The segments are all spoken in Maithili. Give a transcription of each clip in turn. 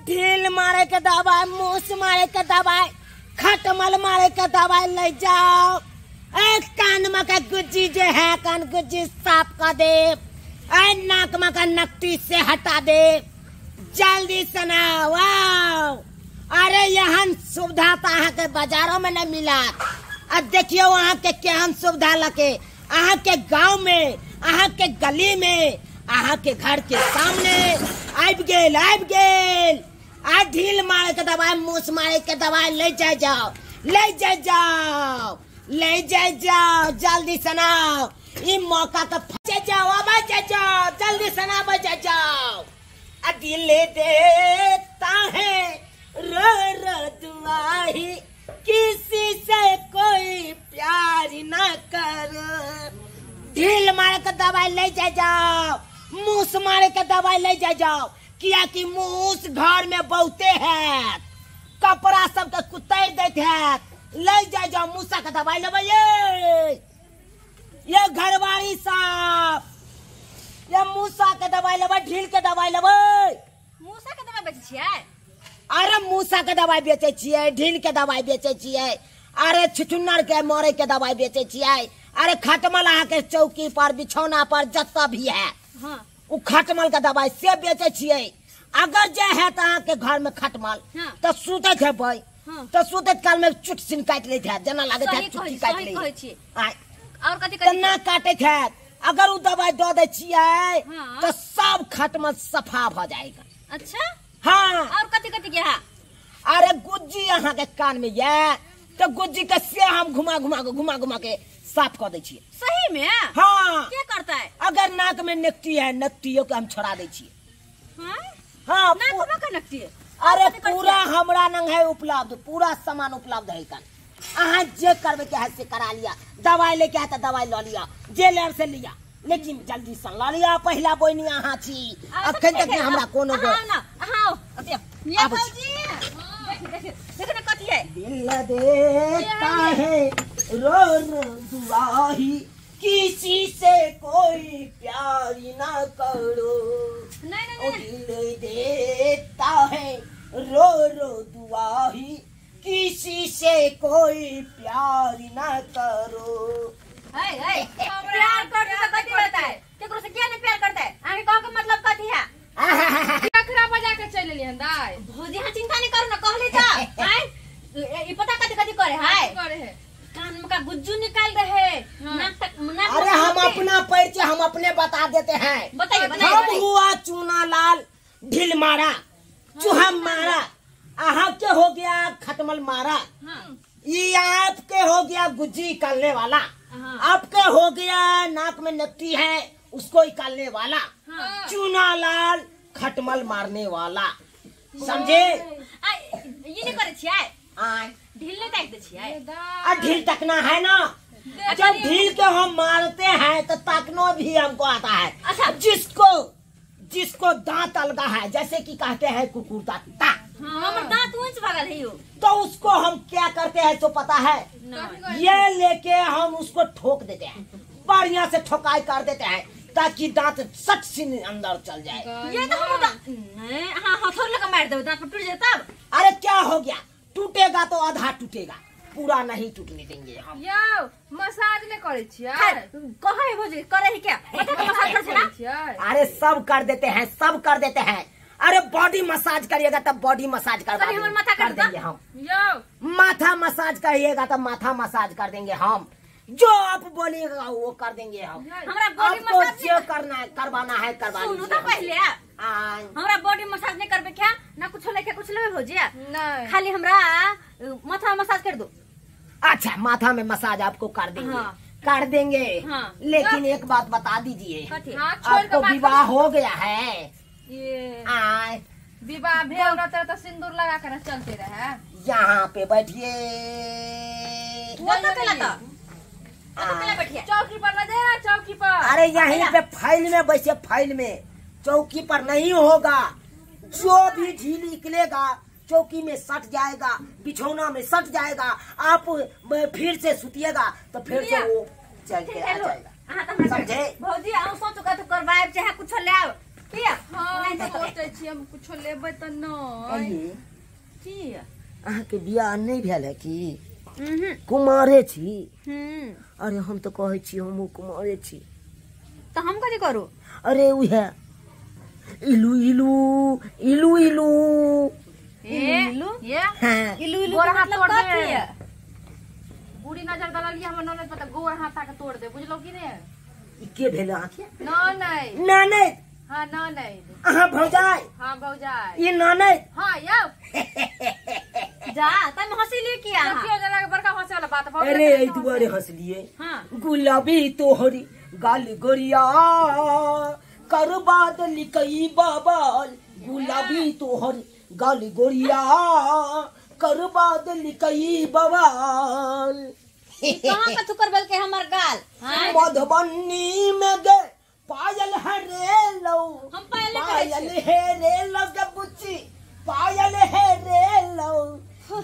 ढील मारे के दवाई, मूस मारे के दवाई, खटमल मारे के दवाई ले जाओ। ए कान में का गुज्जी जे है कान गुज्जी साफ कर दे, ए नाक में का नकटी से हटा दे, जल्दी से ना आओ। अरे यहाँ सुविधा तो अहाँ के बाजारों में नहीं मिला। अब देखियो वहाँ के केहन सुविधा लगे, अहाँ के गांव में, अहाँ के गली में, अहाँ के घर के सामने आबि गेल आबि गेल। आ ढील मारे के दवाई, मूस मारे के दवाई ले जाए जाओ, ले जाए जाओ, ले जाए जाओ, जल्दी से नाओ। ई मौका तो फंसे जाओ, अब जाए जाओ, जल्दी से ना बजा जाओ। आ दिल देता है रो रो दुआही, किसी से कोई प्यार ना करो। ढील मारे के दवाई ले जाए जाओ, मूस मारे के दवाई ले जाए जाओ, किया कि मूस घर में बहुते है, कपड़ा सबके कुतर देते है। ले जाए जाओ मूसा के दवाई लेबै। ये घरवाली साहब, ये मूसा के दवाई लेबै, ढील के दवाई लेबै। मूसा के दवाई बेचै छियै? अरे मूसा के दवाई बेचै छियै, ढील के दवाई बेचै छियै, अरे छुछुन्नर के मरे के दवाई बेचै छियै, अरे खटमल अहाँ के चौकी पर बिछौना पर जतऽ भी है हाँ। उ खटमल के दवाई से बेचै छियै। अगर जे है तो अहाँ के घर में खटमल हाँ। तो सुतैत हेबै हाँ। तो सुतैत काल में चुट सिन काटि लैत हैत, जेना लागैत हैत चुटकी काटि सही कहै छियै। आय और कथी तऽ ना काटैत हैत। अगर उ दवाई दऽ दै छियै हाँ। तो सब खटमल सफा भऽ जाएगा। अच्छा हाँ। और कथी कथी के है? अरे गुज्जी अहाँ के कान में ये तो गुज्जी के से हम घुमा घुमा के घुमा घुमा के साफ कर दै छियै। सही में? हाँ। के करता है? अगर नाक में नकटी है, नकटियों के हम छोड़ा दै छियै। हाँ? हाँ, नाक में का नकटी है? अरे पूरा हमरा नंग है उपलब्ध, पूरा सामान उपलब्ध है कान। अहाँ जे करबे के है से करा लिया, दवाई लेके आए तो दवाई ल लिया, जे लेब से लिया, लेकिन जल्दी से ल लिया। पहिला बोइनी अहाँ छी, अखन तक हमरा कोनो दिल देता है रो रो दुआही, किसी से कोई प्यार ना करो। नहीं नहीं, दिल देता है रो रो दुआही, किसी से कोई प्यार ना करो। है प्यार करते तो कथी होता है? केकरो से किया नहीं प्यार करता है? आगे कह के मतलब कथी है? ककरा बजा के चल एलियै हन दाइ? भौजी अहाँ चिंता नहीं करू ना, कहली त आय ई पता कथी कथी करे है? करे है कान में का गुज्जू निकाल रहे, नाक तक नाक। अरे हम अपना परिचय हम अपने बता देते हैं। बताइए बताइए। हम हुआ चूना लाल ढील मारा, चूहा मारा, अहाँ के हो गया खटमल मारा, ये आपके हो गया गुज्जी निकालने वाला, आपके हो गया नाक में नकटी है उसको निकालने वाला, चूना लाल खटमल मारने वाला, समझे? ये नहीं करे छियै, ढील नहीं ताक दे छियै। आ ढील तकना है ना, जब ढील के हम मारते हैं तो ताकनो भी हमको आता है। अच्छा। जिसको जिसको दांत अलगा है, जैसे कि कहते हैं कुकुर दांत, हमर दांत ऊंच भगल है यो, तो उसको हम क्या करते हैं तो पता है, ये लेके हम उसको ठोक देते हैं, बढ़िया से ठोकाई कर देते हैं ताकि दांत सट से अंदर चल जाए। ये तो हम नहीं, हाँ हथौड़ लगा मार देबे दांत टूट जाए तब। अरे क्या हो गया, टूटेगा तो आधा टूटेगा, पूरा नहीं टूटने देंगे हम। यौ मसाज नहीं करे छियै? कहे भौजी करे है क्या? माथा के मसाज करे छै ना? अरे सब कर देते हैं, सब कर देते हैं। अरे बॉडी मसाज करिएगा तब बॉडी मसाज कर माथा कर देंगे हम। यौ माथा मसाज करिएगा तब माथा मसाज कर देंगे हम, जो आप बोलिएगा वो कर देंगे हम। हमरा बॉडी मसाज जो करना है करवाना है करवा सुनू तो पहले। हमरा बॉडी मसाज नहीं करबे क्या ना कुछ लेके कुछ लेबे भौजी? नहीं, खाली हमरा माथा मसाज कर दो। अच्छा माथा में मसाज आपको कर देंगे। हाँ। कर देंगे। हाँ। लेकिन एक बात बता दीजिए, आपको विवाह हो गया है? ये विवाह भेल रहते तो सिंदूर लगा कर चलते रहे। यहाँ पे बैठिए, चौकी पर न दे रहा, चौकी पर। अरे यहीं पे फाइल में बैठिए, फाइल में, चौकी पर नहीं होगा। जो भी ढील निकलेगा चौकी में सट जाएगा, बिछौना में सट जाएगा। आप फिर से सुतिएगा तो फिर से वो चल के आ जाएगा, समझे? भौजी आउ सोचो का तो करवाए चाहे कुछ ले आओ, किया हां सोचै छी हम कुछो लेबै त नै। की अहाँ के बियाह नहीं भेल है की? कुमारे छी। अरे हम तो कहै छी हमहूँ कुमारे छी। तो हम कथी करू? अरे उहे इलू इलू इलू इलू इलू हाँ। इलू इलू के मतलब कथी है? बुरी नजर दललियै हमर ननद पर त गोर हाथ के तोड़ दे, बुझलो की ने? ई के भेल अहाँ के? ननद। ननद? हां ननद। अहाँ भौजाई? हां भौजाई। ई ननद? हां यौ। जा तम हंसली किया? देखियो जरा के बड़का हंसे वाला बात भौ। अरे एहि दुआरे हंसलिए। हां गुलाबी तोहरी गाल गोरिया करबा देलकै बाबाल, गुलाबी तोहर गाल गोरिया करबा देलकै बवाल। कहां कथु करबल के हमर गाल? मधुबनी में गे पायल हरे लो, हम पायल पायल हेरे लो गे बुच्ची, पायल हेरे लो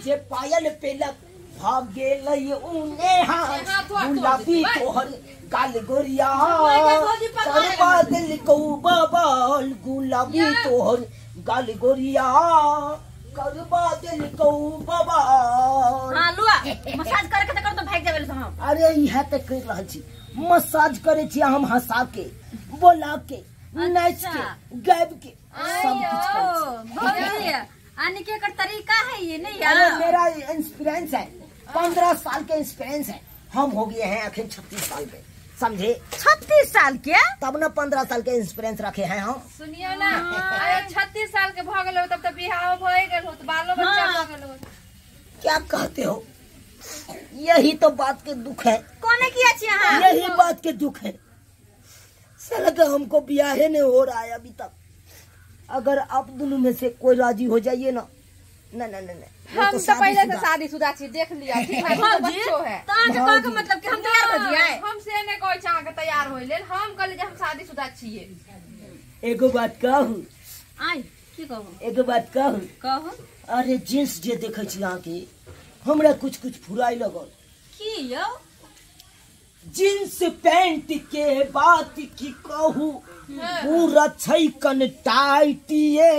जे पायल पे लग भाग गेलै उने हाथ, गुलाबी तोहर गाल गोरिया करबा देलकौ बवाल, गुलाबी तोहर गाल गोरिया करबा देलकौ बवाल। हां लुआ मसाज करके त कर तो भाग जाबे हम। अरे इहे त कर रहल छी, मसाज करे छी हम, हंसा के बोला के नाच के गायब के सब कुछ करै छी। भौजी आने के एकर तरीका है ये नहीं यार। अरे मेरा एक्सपीरियंस है, 15 साल के एक्सपीरियंस है, हम हो गए हैं अखन 36 साल के, समझे? 36 साल के? तब ना 15 साल के एक्सपीरियंस रखे हैं हम। सुनियो ना, अरे 36 साल के भ गेलो तब त बियाह भ गेल हो, बालो बच्चा भ गेल हो। क्या कहते हो, यही तो बात के दुख है। कोने किया छी अहाँ? यही बात के दुख है साला के हमको बियाह नहीं हो रहा है अभी तक। अगर आप दोनों में से कोई राजी हो जाइए ना। ना ना ना ना, हम तो पहले से शादीशुदा छी, देख लिया ठीक है, बच्चो है। त अहाँ के कह के मतलब कि हम तैयार हो जियै? हम से नै कहै छी अहाँ के तैयार होय लेल, हम कहली जे हम शादीशुदा छियै। एगो बात कहू? आइ की कहू? एगो बात कहू? कहू। अरे जींस जे देखै छी अहाँ के, हमरा कुछ कुछ फुराई लगल। की यौ? जींस पैंट के बात की कहू, पूरा छै कन टाइटिए।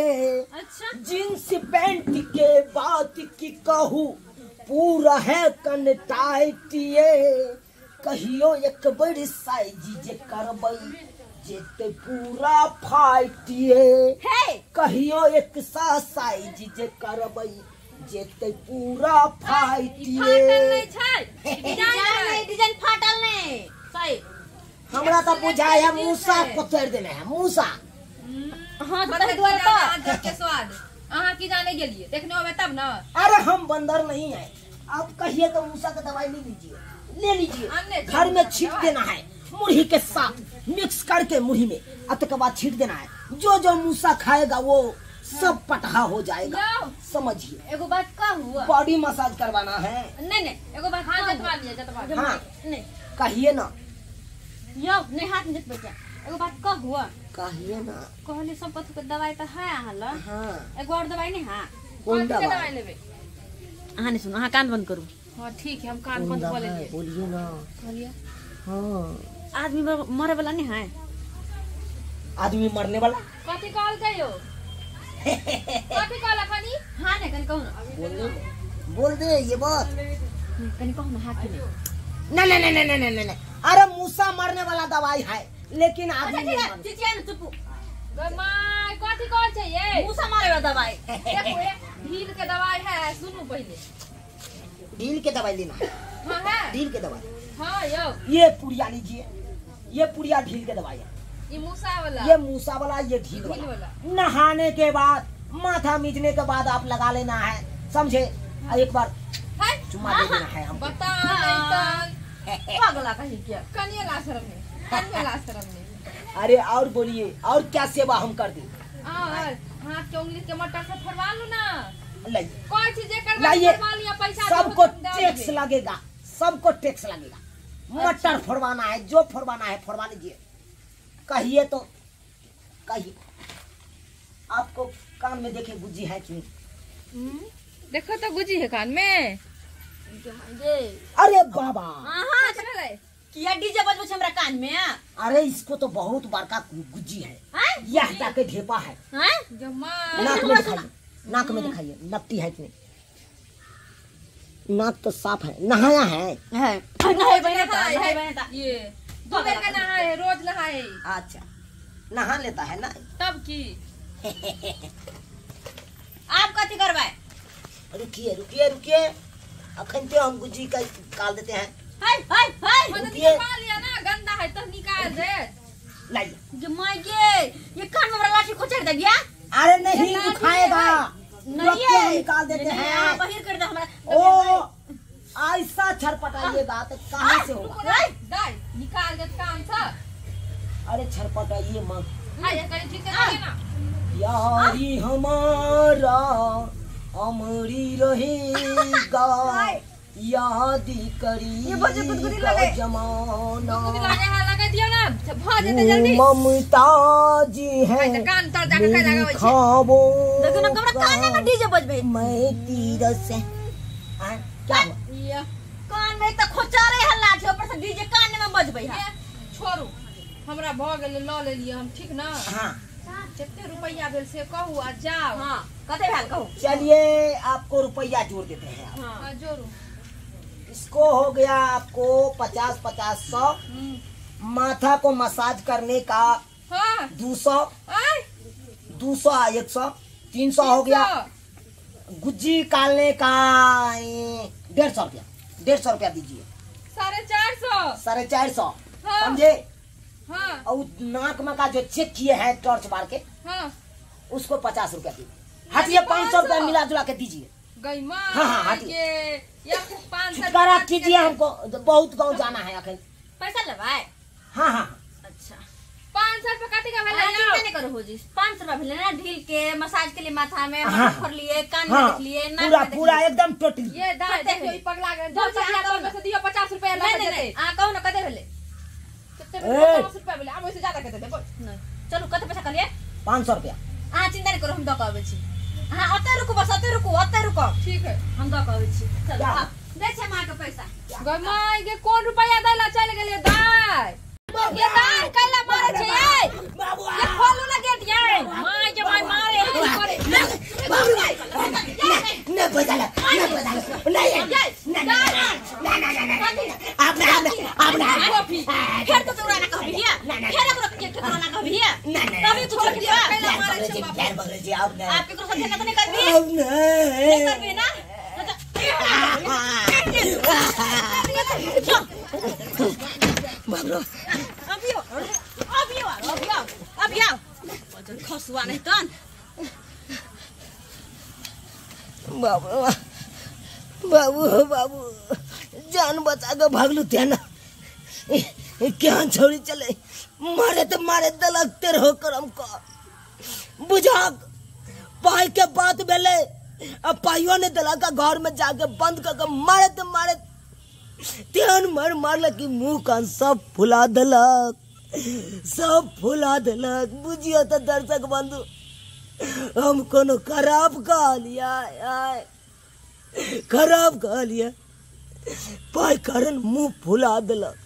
अच्छा। जींस पैंट के बात की कहू, पूरा है कन टाइटिए। कहियो एक बड़ साइज जे करबै जेते पूरा फाइटिए। कहियो एक सा साइज जे करबै जेते पूरा फाइटिए। फाटल नै छै, डिजाइन नहीं, डिजाइन फाटल नहीं सही। हमरा तो बुझाय है मूसा पकड़ देने है मूसा। हां तो तहि दुआरे तो के स्वाद अहाँ की जाने गेलिए, देखने होबे तब ना। अरे हम बंदर नहीं है, आप कहिए तो मूसा का दवाई ले लीजिए, ले लीजिए, घर में छींट देना है मुरही के साथ मिक्स करके मुरही में, अत के बाद छींट देना है। जो जो मूसा खाएगा वो सब पटहा हो जाएगा, समझिए। एगो बात कहू? बॉडी मसाज करवाना है। नहीं नहीं एगो बात। हां जतवा लिया, जतवा। हां नहीं कहिए ना। यौ नहीं हाथ में जतबै के। एगो बात कहू? कहिए ना। कहली सब कथु के दवाई त है अहाँ ल। हां एगो और दवाई नहीं? हां कोन दवाई लेबै? अहाँ नहीं सुनू, अहाँ कान बंद करू। हां ठीक है, हम कान बंद क लेलिए। बोलिए ना। कहलिए। हां आदमी मरे वाला नहीं है? आदमी मरने वाला कथी कहल गयो? कथी कहला खनी? हां नहीं कनी कहू ना। बोल दे ये बात कनी कहू ना। हां की ना ना ना ना ना ना, अरे मूसा मरने वाला दवाई है, लेकिन आदमी नहीं मरने। चिचिया न चुप। गै my कथी कहल छै ये? मूसा मारे वाला दवाई। देखो ये ढील के दवाई है, सुनू पहले। ढील के दवाई लेना है। हां है ढील के दवाई। हां यौ ये पुड़िया लीजिए, ये पुड़िया ढील के दवाई है। ये मूसा वाला, ये मूसा वाला, ये ढील वाला। नहाने के बाद, माथा मीचने के बाद आप लगा लेना है, समझे? एक बार चुमा दे देना है हमको। बता नहीं तो पागला कहीं क्या? कनिया ला शर्म नहीं, कनिया ला शर्म नहीं। अरे और बोलिए, और क्या सेवा हम कर दी? और हाथ के उंगली के मटर से फरवा लो ना। लाइए कोई चीज करवा लिया पैसा सबको टैक्स लगेगा, सबको टैक्स लगेगा। मटर फरवाना है, जो फरवाना है फरवा लीजिए। कहिए तो कहिए, आपको कान में देखे गुज्जी है कि नहीं? देखो तो गुज्जी है कान में। अरे बाबा, किया डीजे बजबै छै हमरा कान में? अरे इसको तो बहुत बड़का गुज्जी है, यह जाके ढेपा है। नाक में दिखाइए, नाक में दिखाइए, नकटी है कि नहीं? नाक तो साफ है, नहाया है? ये दो बेर का नहाए है, रोज नहाए। अच्छा नहा लेता है ना तब की। आप कथी करवाए? रुकिए रुकिए रुकिए, अखन तो हम गुज्जी का निकाल देते हैं। हाय हाय हाय, निकाल लिया ना, गंदा है तो निकाल दे। लाइए जमाइए, ये कान में हमरा लाठी खोचड़ दे बिया। अरे नहीं दुखाएगा, नहीं निकाल देते हैं, बाहर कर दे हमरा। ओ ऐसा छरपटाइएगा तो कहां से होगा? दाई निकाल दे कान से। अरे छरपटाइए मत, हाय कहीं ठीक कर ना। यारी हमारा अमरी रहेगा, याद करी ये बजे गुदगुदी लगे जमाना। गुदगुदी लगे है, लगा दियो ना भ जेते जल्दी। ममता जी है कान तर जाके कह लगाबै छै। देखो ना हमरा कान में डीजे बजबे। मैं तीर से हां क्या हुआ? ये कान में त खोचा रहे है लाठी, ऊपर से डीजे कान में बजबे है। छोड़ू हमरा भ गेल, ल लेलिए हम, ठीक ना? हां कितने रुपया भेल से कहू आ जाओ। हां कते भेल कहू? चलिए आपको रुपया जोड़ देते हैं। हां जोड़ू। इसको हो गया आपको 50 50 100। माथा को मसाज करने का हाँ। 200 200 100 300 हो गया। गुज्जी कालने का 150 रुपया, 150 रुपया दीजिए। 450 450 समझे? हाँ। और नाक में का जो चेक किए हैं टॉर्च मार के हाँ। उसको 50 रुपया दीजिए। हटिए 500 रुपया मिला जुला के दीजिए। हाँ हाँ हटिए, छुटकारा कीजिए, हमको बहुत गाँव जाना है अखन। पैसा लेबै? हाँ हाँ। अच्छा 500 रुपया काटे का भेलै? चिंता नहीं करो हो जी, 500 रुपया भेलै ना। ढील के मसाज के लिए माथा में माथा लिए, कान में देख लिए, नाक पूरा में पूरा एकदम टोटली। ये दाई देखियो ई पगला गेल, दो पगला से दियो 50 रुपया लगा देते। आ कहू ना कते भेलै? कते 50 रुपया भेलै, हम ओइसे ज्यादा कते देबै। नहीं चलू कते पैसा कहलिए? 500 रुपया। अहाँ चिंता नहीं करो, हम दऽ के अबै छी। हाँ ओतै रुकू, बस ओतै रुकू, ओतै रुको। ठीक है हम दऽ के अबै छी। चलू दै छै माँ के पैसा। गै माय गे कोन रुपया दै ला चल गेलै दाई? ये दाई कैला मारे छै ये? बाबू ये खोलू ना गेट ये। My के my मारे करे। बाबू ने पैसा ले, ने पैसा ले, नहीं नहीं ना ना ना ना आप ना आप ना कॉफी फेर तो तोरा ना कहबी हिया, फेर ओकरा के तोरा ना कहबी हिया, तभी कुछ दिया कैला मारे छै बाबू। पैर पकड़े छी आप ना, आप केकरो साथे ना त नहीं करबी? अब नहीं करबी ना? बाबू अभी अभी अभी अभी आओ खसुआ नहीं तन। बाबू बाबू बाबू जान बचा के भागलू थे ना, क्या छोड़ी चले मारे तो मारे दलक तेर हो करम का बुझा पाई के बात भेले। अब पाइयो ने दलक का घर में जाके बंद करके मारे तो मारे तेन मर मारलक कि मुँह कान सब फुला देलक, सब फुला देलक। बुझियो तो दर्शक बंधु हम कोनो खराब कहलिया, खराब कहलिया, पाई कारण मुँह फुला देलक।